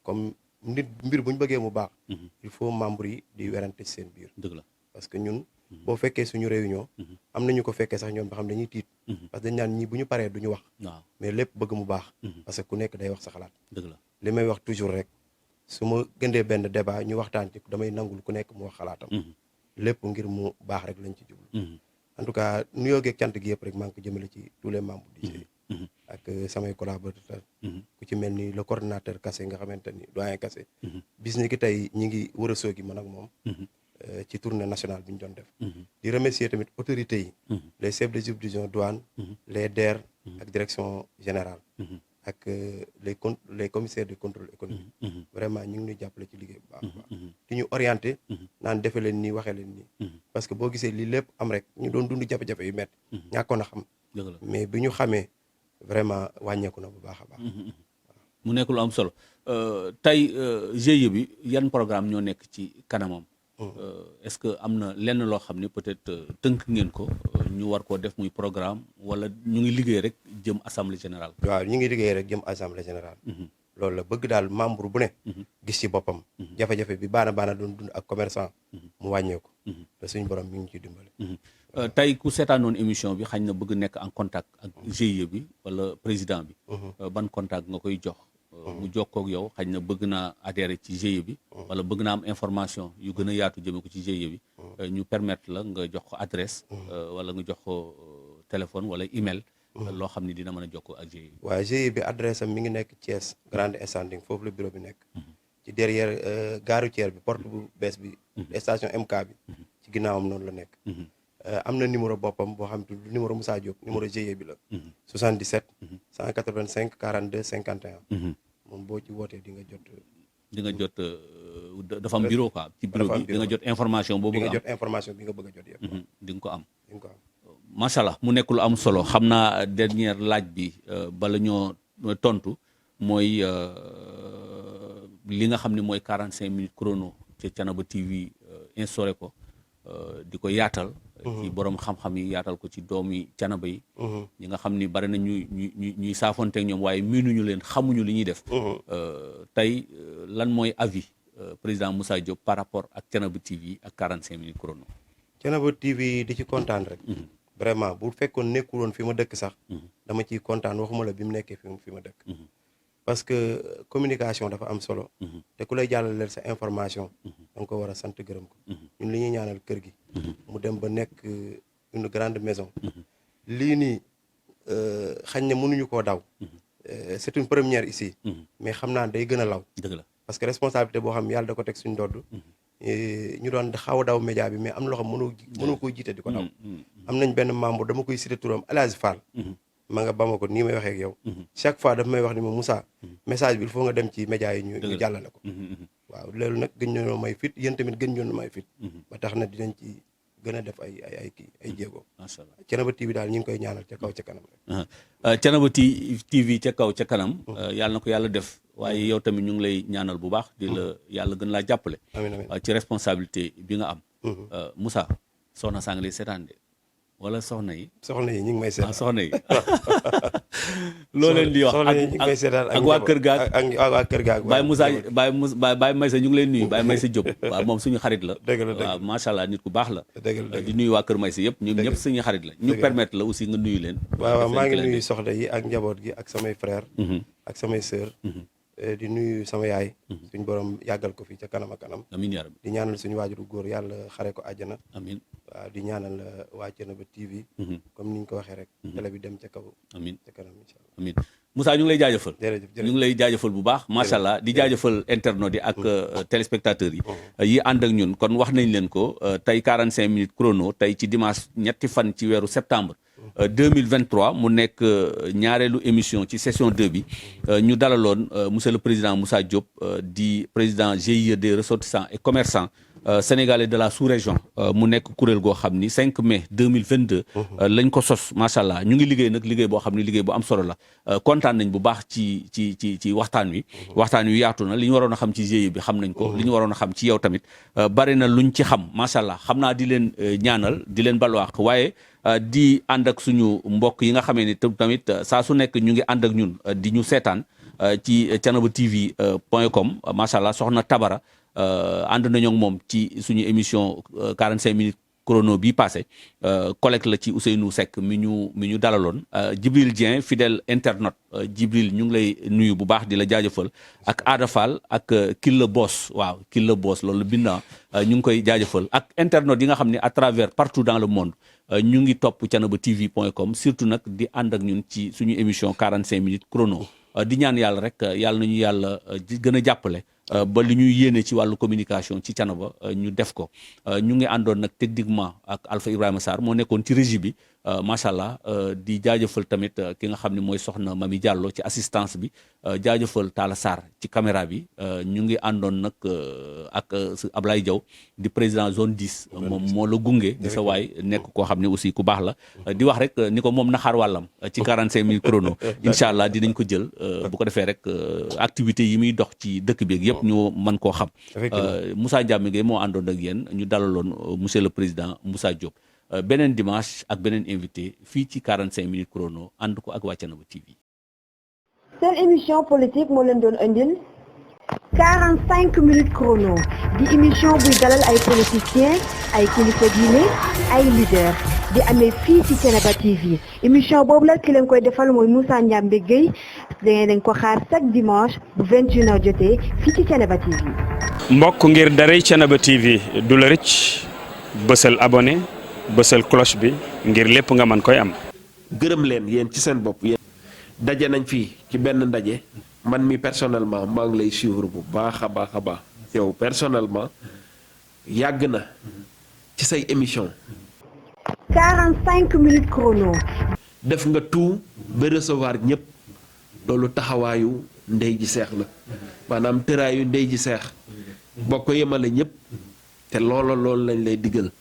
comme nit mbir bu ñu bëggee mu baax. il faut membre yi di werante ci seen biir. dëgg la parce que ñun. boo fekkee suñu réunion. am nañu ko fekkee sax ñoom ba xam dañuy tiit. parce que dañ naan ñii bu ñu paree duñu wax. waaw mais lépp bëgg mu baax. parce que ku nekk day wax sa xalaat. dëgg la li may wax toujours rek su ma gëndee benn débat ñu waxtaan ci damay nangul ku nekk mu wax xalaatam. lépp ngir mu baax rek lañ ci jublu. en tout cas nuyoo geeg cant gi yëpp rek maa ngi ko jëmale ci tous les membres du GIE. ak samay collaborateurs. ku ci mel ni le coordonnateur Kassé nga xamante ni doyen Kassé. bis ni ki tey ñi ngi war a soogi man ak moom. ci tournée nationale bi ñu doon def. di remercier tamit autorités yi. les chefs de subdivision douane. les DER. ak direction générale. ak les commissaires de contrôle économique. vraiment ñu ngi ñuy jàppale ci liggéey bu baax a baax. di ñu orienté. naan defe leen nii waxee leen nii. parce que boo gisee lii lépp am rek ñu doon dund jafe-jafe yu métti. ñàkkoon a xam. mais bi ñu xamee vraiment wàññeeku na bu baax a baax. mu nekk lu am solo tey GIE bi yan programme ñoo nekk ci kanamam. est-ce que am na lenn loo xam ne peut-être tënk ngeen ko ñu war koo def muy programme wala ñu ngi liggéey rek jëm assemblée générale. waaw ñu ngi liggéey rek jëm assemblée générale. loolu la bëgg daal membre bu ne. gis ci boppam. jafe-jafe bi baana doon dund ak commerçant. mu wàññeeku. te suñu borom mi ngi ciy dimbale. tey ku seetaanoon émission bi xañ na bëgg nekk en contact ak GIE bi wala président bi. ban contact nga koy jox. mu jokkoo ak yow xañ na bëgg naa adhérer ci GIE bi. wala bëgg naa am information yu gën a yaatu jëme ko ci GIE bi. ñu permettre la nga jox ko adresse. wala nga jox ko téléphone wala email. loo xam ne dina mën a jokkoo ak GIE bi. waaw GIE bi adresse am mi ngi nekk Thiès grande standing foofu la bureau bi nekk. ci derrière gare routière bi porte bu bees bi. station MK bi. ci ginnaawam noonu la nekk. am na numéro boppam boo xam ne numéro Moussa Diop numéro GIE bi la. 77. 185 42 51. moom boo ci wootee di nga jot. dafa am bureau quoi. ci bureau bi di nga jot information boobu. di nga jot information bi nga bëgg a jot yëpp. di nga ko am. di nga ko am. macha allah mu nekk lu am solo xam naa dernière laaj bi bala ñoo tontu mooy li nga xam ne mooy 45 minutes chrono ca Thiénaba TV instauré ko di ko yaatal. ci borom xam-xam yi yaatal ko ci doomi Thiénaba yi. ñi nga xam ni bari na ñuy saafonteeg ñoom waaye miinuñu leen xamuñu li ñuy def. tey lan mooy avis président Moussa Diop par rapport ak Thiénaba TV ak 45 minutes chrono. Thiénaba TV di ci kontaan rek. vraiment bu fekkoon nekkuloon fi ma dëkk sax. dama ciy kontaan waxuma la bi mu nekkee fi ma dëkk. parce que communication dafa am solo. te ku lay jàllaleel sa information. da nga ko war a sant gërëm ko. ñun li ñuy ñaanal kër gi. mu dem ba nekk une grande maison. lii nii xañ na mënuñu koo daw. c'est une première ici. mais xam naa day gën a law. dëgg la parce que responsabilité boo xam yàlla da ko teg suñu ndodd. ñu doon xaw a daw média bi mais am loo xam mënoo koo jiite di ko daw. am nañ benn membre dama koy cité turam El Hadj Fall. ma nga Bamako nii may waxee ak yow. chaque fois daf may wax ni ma Moussa message bi il faut nga dem ci média yi ñu jàllale ko. waaw loolu nag gën ñoo may fit yéen tamit gën ñoo may fit. ba tax na dinañ ci gën a def ay jéego. macha allah Thiénaba TV daal ñu ngi koy ñaanal ca kaw ca kanam rek. Thiénaba TV ca kaw ca kanam. yàlla na ko yàlla def. waaye yow tamit ñu ngi lay ñaanal bu baax di la yàlla gën laa jàppale. amiin ci responsabilité bi nga am. Moussa soxna saa ngi lay seetaan de wala soxna yi. soxna yi ñu ngi may seetaan soxna yi. loo leen di wax soxna yi ñu ngi may seetaan ak waa kër gaag ak waa kër gaag. Baye Moussa Baye Maysa ñu ngi leen nuyu Baye Maysa Diop. waaw moom suñu xarit la. dëgg la waaw macha allah nit ku baax la. dëgg la di nuyu waa kër Maysa yëpp ñun ñëpp suñu xarit la. ñu permettre la aussi nga nuyu leen. waaw maa ngi nuyu soxna yi ak njaboot gi ak samay frère ak samay sœur. di nuyu sama yaay. suñu borom yàggal ko fi ca kanam ak kanam. amiin yaa rabbi. di ñaanal suñu waajuru góor yàlla xare ko àjjana. amiin waaw di ñaanal waa Thiénaba TV. comme ni ñu ko waxee rek. télé bi dem ca kaw. amiin ca kanam incha allah. amiin Moussa ñu ngi lay jaajëfal. jërëjëf ñu ngi lay jaajëfal bu baax macha allah di jaajëfal internautes yi ak téléspectateurs yi. yi ànd ak ñun kon wax nañ leen ko tey 45 minutes chrono tey ci dimanche ñetti fan ci weeru septembre. 2023 mu nekk ñaareelu émission ci session 2 bi ñu dalaloon monsieur le président Moussa Diop di président GIE des ressortissants et commerçants sénégalais de la sous-région mu nekk kuréel goo xam ni 5 mai 2022 lañ ko sos macha allah ñu ngi liggéey nag liggéey boo xam ni liggéey bu am solo la kontaan nañ bu baax ci waxtaan wi yaatu na li ñu waroon a xam ci GIE bi xam nañ ko li ñu waroon a xam ci yow tamit bari na luñ ci xam macha allah xam naa di leen ñaanal di leen balwaax waaye di ànd ak suñu mbokk yi nga xamee ni tamit saa su nekk ñu ngi ànd ak ñun di ñu seetaan ci thiénaba-tv.com macha allah soxna Tabara ànd nañoo ak moom ci suñu émission 45 minutes chrono bii passé collègue la ci Ousseynou Seck mi ñu dalaloon Djibril Dieng fidèle internaute Djibril ñu ngi lay nuyu bu baax di la jaajëfal ak Ada Fall ak Killa Boss waaw Killa Boss loolu binda ñu ngi koy jaajëfal ak internaute yi nga xam ne à travers partout dans le monde ñu ngi topp thiénaba-tv.com surtout nag di ànd ak ñun ci suñu émission 45 minutes chrono di ñaan yàlla rek yàlla nañu yàlla gën a jàppale ba li ñuy yéene ci wàllu communication ci Thiénaba ñu def ko ñu ngi àndoon nag techniquement ak Alpha Ibrahima Sarr moo nekkoon ci régie bi macha allah di jaajëfal tamit ki nga xam ne mooy soxna Mami Diallo ci assistance bi jaajëfal Talla Sarr ci caméra bi ñu ngi àndoon nag ak Ablaye Diaw di président zone 10 moom moo la gunge di sa waay nekk koo xam ne aussi ku baax la di wax rek ni ko moom na xaar wàllam ci 45 minutes chrono incha allah dinañ ko jël bu ko defee rek activités yi muy dox ci dëkk bi yëpp ñu mën koo xam Moussa Ndiame Gueye moo àndoon ak yéen ñu dalaloon monsieur le président Moussa Diop beneen dimanche ak beneen invité fii ci 45 minutes chrono ànd ko ak waa Thiénaba TV. seen émission politique moo leen doon andil 45 minutes chrono di émission buy dalal ay politiciens ay kilifa diine ay leader di amee fii ci Thiénaba TV émission boobu la ki leen koy defal mooy Moussa Ndiame Gueye dangeen ko xaar chaque dimanche bu 21h jotee fii ci Thiénaba TV. mbokk ngir daray Thiénaba TV du la rëcc bësal abonné bësal cloche bi ngir lépp nga mën koy am. gërëm leen yéen ci seen bopp yéen daje nañ fii ci benn ndaje man mi personnellement maa ngi lay suivre bu baax a baax yow personnellement yàgg na ci say émission 45 minutes chrono. def nga tout ba recevoir ñëpp loolu taxawaayu ndey ji seex la maanaam tëraayu ndey ji seex boo ko yemale ñëpp te loolu lañ lay diggal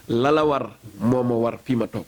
la la war moo ma war fii ma toog